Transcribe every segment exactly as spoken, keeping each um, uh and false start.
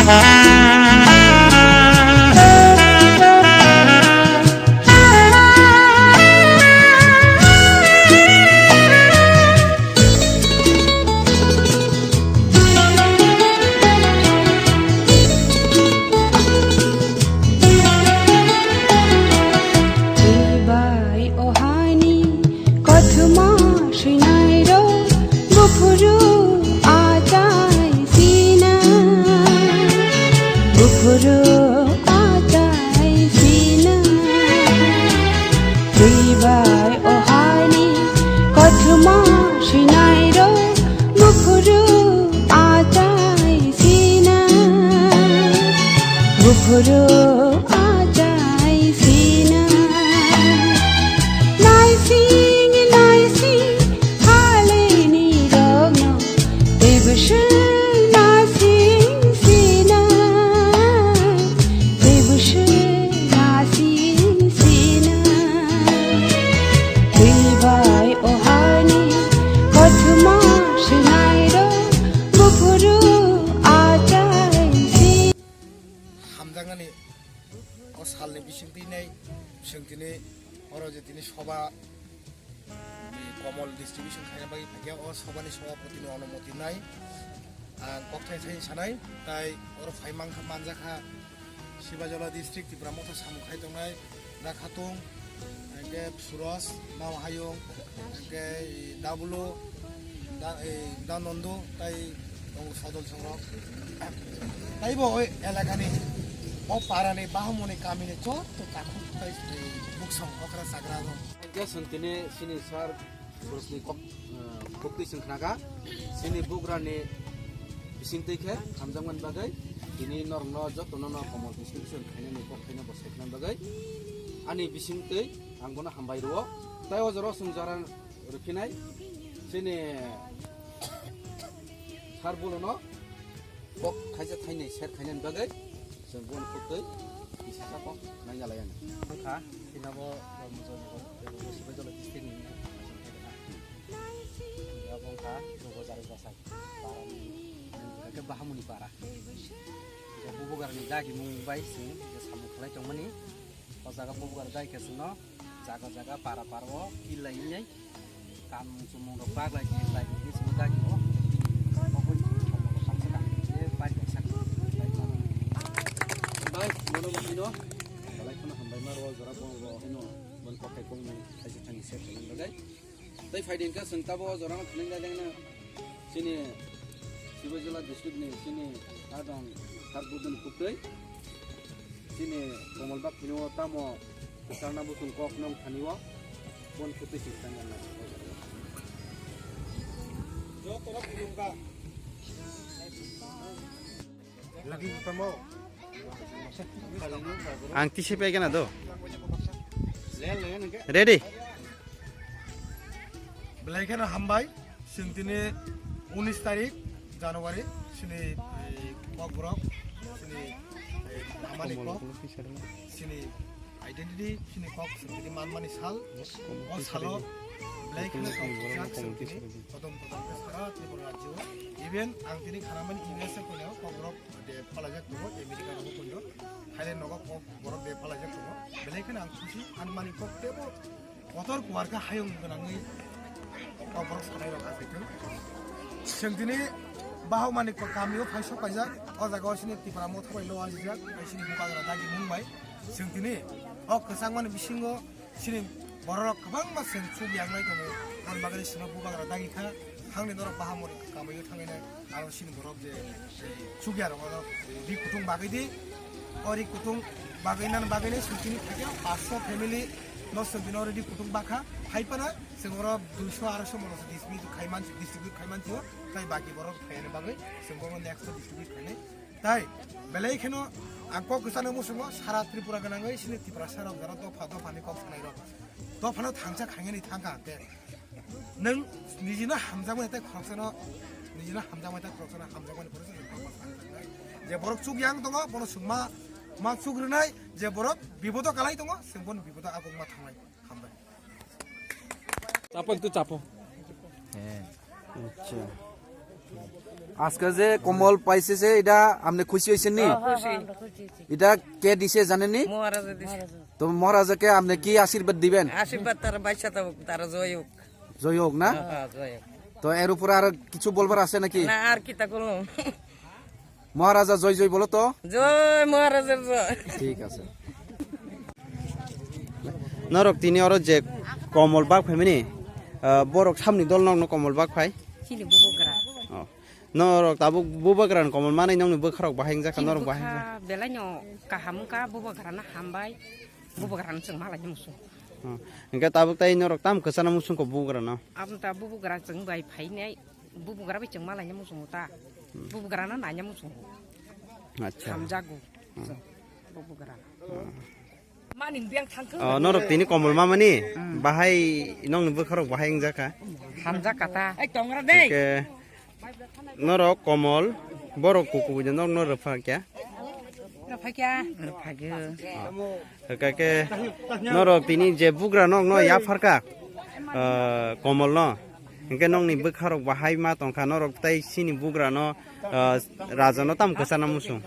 Twi bai o haini kothoma swinairok buphuru achai sina, buphuru achai sina. Twi bai o haini kothoma swinairok buphuru achai sina, buphuru achai sina. Naising naising halini rokno teibo swng nasing sina, teibo swng nasing sina. Twi bai o haini kothoma swinairok buphuru achai sina. Hamjaknani o salni bisingtwi nai chwng tini oro je tini soba, eh, komol distribution khaina bagwi phaikha, o sobani sobapotini onumoti nai ang kokthai thai sanai, tai oro phai mankha, manjakha Sibajola district, Tipra Motha samung khai tongnai Da Khatung, hingke Suros, Mao Hayung, hingke Dabulo, Da, eh, Da Nondu, tai tongo sodol songrok. Taibo oi elakani, o parani, Bahumuni kamini joto takhuk tai, eh, buksong okra chagra rok. Hingke chwng tini sini sir Borokni kok, eh, koktwi chwng khnakha. Chini bugrani bisingtwi khe hamjakmani bagwi tini norokno jotono no komol bising bising khainani kok khaina bo sai khnani bagwi ani bisingtwi ang bono hambai rwo. Tai o jora o chwng jora rwphinai chini sir Bulono kok khaisa thainwi share khainani bagwi chwng buini koktwi kisa sa kok naina lai ani. Wngkha, tini abo Muzono, Sibajola district ni wngkha. Abo wngkha Rogo Jari Bwsai, para ni, hwnkhe Bahamuni para. Bubagrani dagi mung bai chwng je samung khlai tongmani. O jaga bubagra dagi khe chwngno jaga jaga para para o killai wngnai. Kamung chumung rok baglai di, lai di, sini dagi o. Obo ni sini samung rok kamsa kaham khe bari kaisa khlai mano. Bai, bono bo hino. Belai kheno hambai ma rwo, jora bo bo hino. Bon kokai kong ni kaisa thani se thani bagai. Tai phai din ka seng tabo jora ma thani dai dai na. Sini Sibajula district ni sini adong Sarbudun Kuktei. Sini Komolbak phini o tamo kwchangna bwswng kok nong thani o, bon khe twi sing thang yang nai. Lagi tamo. Ang tisi pai kana do. Ready? Belai kheno hambai. Chwng tini unis tarik January, chini, eh, kokborok, chini, eh, hamani kok, chini identity, chini kok, chwng tini manmani sal. O salo belai kheno tong sijak chwng tini kodom kodom khe sara Tripura rajyo. Even ang tini khanamani U S A koinao kokborok de phalajak tongo, America rogo koino, Thailand nogo kokborok de phalajak tongo. Belai kheno ang khusi, ani mani kok tebo kotor kuar khe hayung gwnangwi kokborok sanai rok achai thung. Chwng tini Bahumani kami o phai sok paijak, o jaga o chini Tipra Motha bai lo ajijak, bai chini bubagra dagi mung bai. Chwng tini o kwchangmani bisingo chini borok rok kwbangma chwng chuk yangnai tongo, aboni bagwi chwngno bubagra dagi kha, thangni norok Bahamuni kami o thangwi nai. Aro chini borok je, eh, chukya rok oro ri kutung bagwi di. O ri kutung bagwi nan bagwi ni sutini thakya paanch sho family no sutini oro ri kutung bakha. Hai phano chwng oro dui sho, arai sho mono distribute khai man, distribute khai man thio. Tai baki borok khaina bagwi chwng bono next distribute khainai. Tai belai kheno ang kok kwchangno muchungo sara Tripura gwnangwi chini Tiprasa rok jora dopha dopha ni kok sanai rok. Dophano thangsa khainani thangkha hwnkhe. Nwng nijino hamjakmani tei khoroksano, nijino hamjakmani tei khoroksano hamjakmani phano se je borok chuk yang tongo, bono chwng ma, ma chuk rwnai, je borok bipodo kalai tongo, chwng bono bipodo agok ma thangnai. Hambai. Chapo, ektu chapo. Heh. Acha. আজকে যে কমল পাইছে যে, এটা আপনি খুশি হয়েছেন নি? হ্যাঁ, খুশি। এটা কে দিছে জানেন নি? মহারাজা দিছে। তো মহারাজাকে আপনি কি আশীর্বাদ দিবেন? আশীর্বাদ তার বাচ্চা তো তারা জয় হোক। জয় হোক না? হ্যাঁ, হ্যাঁ, জয় হোক। তো এর উপরে আর কিছু বলবার আছে নাকি? না, আর কিতা করবো? মহারাজা জয় জয় বলো তো। জয় মহারাজার জয়। ঠিক আছে। Norok tini oro je komol bak phaimani, ah, borok samni dol nokno komol bak phai. Chini bubugra. Oh. Norok tabuk bubagra ni komol manai nokni bwkharok bahai wngjakha, chini norok bahai bwkha wngjakha. Belai no kaham wngkha, bubagra no hambai, bubagra no chwng malai musung. Oh. Hingke tabuk tai norok tam kwchana musung ko bubagra no. Aboni ta bubugra chwng bai phainai, bubugra bai chwng malai musung ta. Hmm. Bubugra no naina musung. Acha. Hamjago. Hmm. Chwng bubugra. Hmm. Oh, norok tini komol mamani, hmm, bahai nokni bwkharok bahai wngjakha. Hamjakha ta. Hingke norok komol, borok kukubuino nokno rwphakya. Rwphakya. Rwphakya. Hingke norok tini je bugra nokno yapharkha, ah, komolno. Hingke nokni bwkharok bahai ma tongkha, norok tai chini bugrano, ah, rajano tam kwchana musung.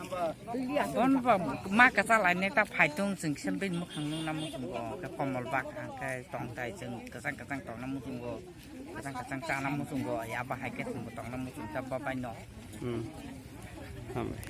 Bono ba ma kwchalainai ta phaitung chwng kisa bini mukhang nukna muchungo, hwnkhe komol bak hwnkhe tongthai chwng kwchang kwchang tongna muchungo, kwchang kwchang chana muchungo, ya bahai khe chwngbo tongna muchung ta babaino. Hmm. Hambai.